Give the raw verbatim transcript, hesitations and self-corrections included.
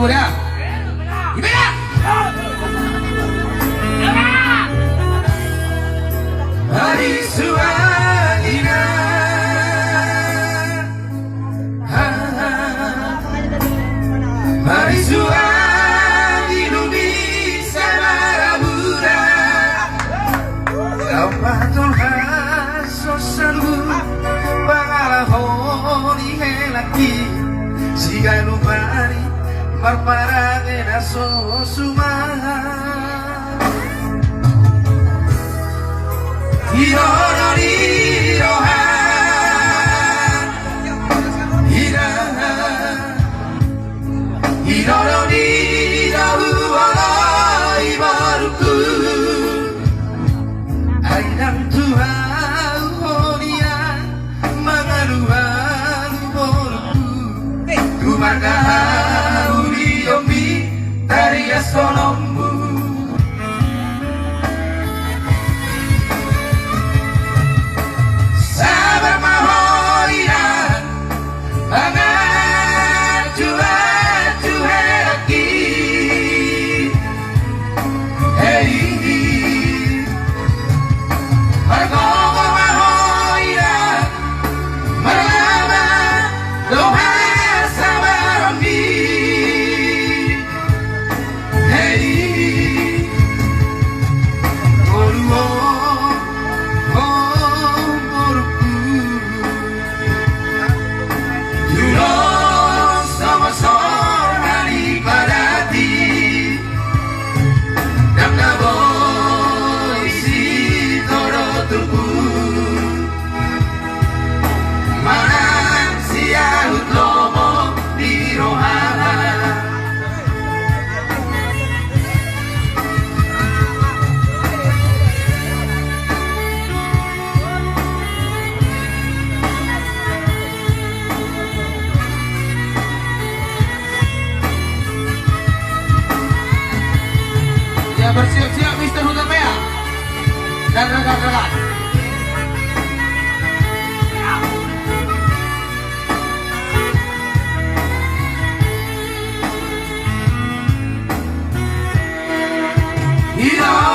Udah. Ibeda. Marisuang ina. Marisuang inum i sabar muna. Laho patolhas so saluhut pangalaho ni helangki. Siganup ari marparange na so suman. Idodo ni roha. Ida. Idodo ni roha olo i borungku. Ai ndang tu hau holian mangalualu borungku. Tu marhahahulion pe tariashononmu. Sabar ma ho ina, manganju-anju helangki. Hei, margogo ma ho ina, marlama do hasabaronmi. Hei, boru o, o, boruku. Tudo songon songon na nipadati, ndang na boi sitodo turpuk. Manang sialup lomo ni rohana. Ya, bersiap-siap, Mister Hutapea dan rekan-rekan. Ida.